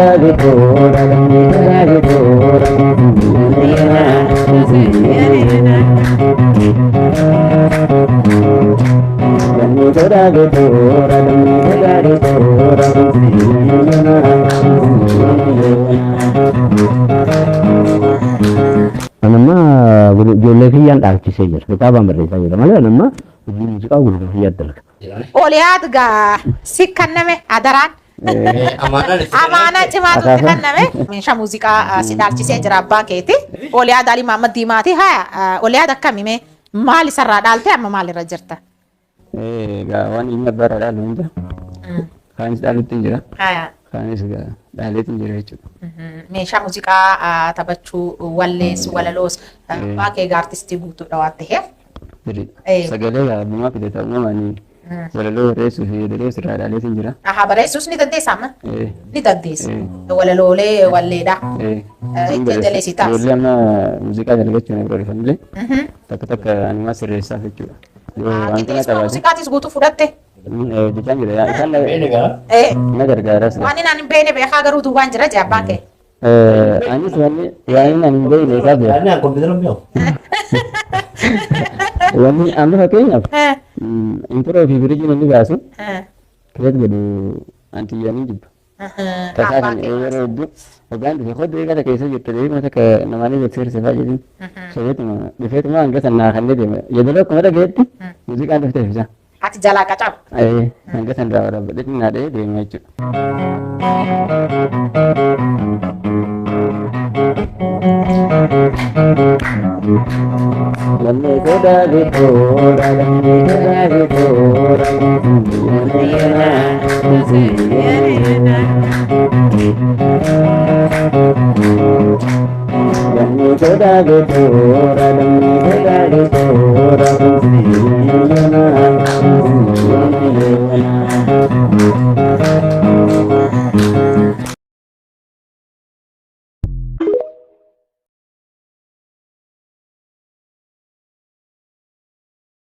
sodaa bitoora lammii sodaa bitoora. Lammii sodaa bitoora lammii sodaa bitoora. Anamma ijoollee kiyyaan dhaalchisee jira. Kitaabaan barreessaa jira malee anamma hojii muuziqaa gurguruu kiyyaa dalaga. Oliyaat gaa si kanname adaraan. Amaanaan itti Amaanaa cimaatu itti kanname. Meeshaa muuziqaa si dhaalchisee jira abbaa keeti. Oliyaad Alii Mahammad Diimaati. Haya, Oliyaad akkami mee maal isarraa dhaalte, amma maalirra jirta? Egaa waan ilmi abbaa irraa dhaalu hunda kaanis dhaalutti hin jira. Haya. Kaanis egaa dhaaleetu hin jira jechuudha. Meeshaa muuziqaa taphachuu, wallees, walaloos, abbaa kee egaa artistii guutuudha waan ta'eef. Sirriidha. Eh. Sagalee egaa abbummaa fide ta'uu uumamaan walaloo barreessuu fi yeedaloo irraa dhaaleetu hin jira. Aha, barreessuus ni dandeessa amma? Eh. Ni dandeessa. Eh. Walaloolee walleedha. Eh. Itti jaleessitaas. Ijoollee amma muuziqaa dalagachuun yeroo dhufanillee takka takka anumaa sirreessaaf jechuudha. Yoo waan kana Qindeessuma qabaate muuziqaatis guutuu fudhatte. Hojjechaa jira. Yaa, isaan Beene gaa. Eh. na gargaaras. Waan inni hin beekne beekaa garuu duwwaan jira jee abbaan kee. Anis wanni waan ani hin beekne isaa beeka. Yaadni aan kompiitara hin beeku. Wanni amma fakkeenyaaf Eh. intro fi bridgeiin inni baasu Eh. create godhu antiyyanii jibba. Tasaa Abbaan kan kee yeroo hedduu hoggaan dhufe hodhu eegata keessa jirtu deemee takka namaanii beeksisa fa'aa jedhin sobeetuma dhufeetuma hanga san naa kannee deema. Yeedaloo akkuma dhageetti muuziqaan dhuftee ibsa. Ati jalaa qacabu. Hanga san irraa waraabadheetti naa dhahee deema jechuudha. Lammii sodaa bitoora lammii sodaa bitoora. Lammii sodaa bitoora lammii sodaa bitoora.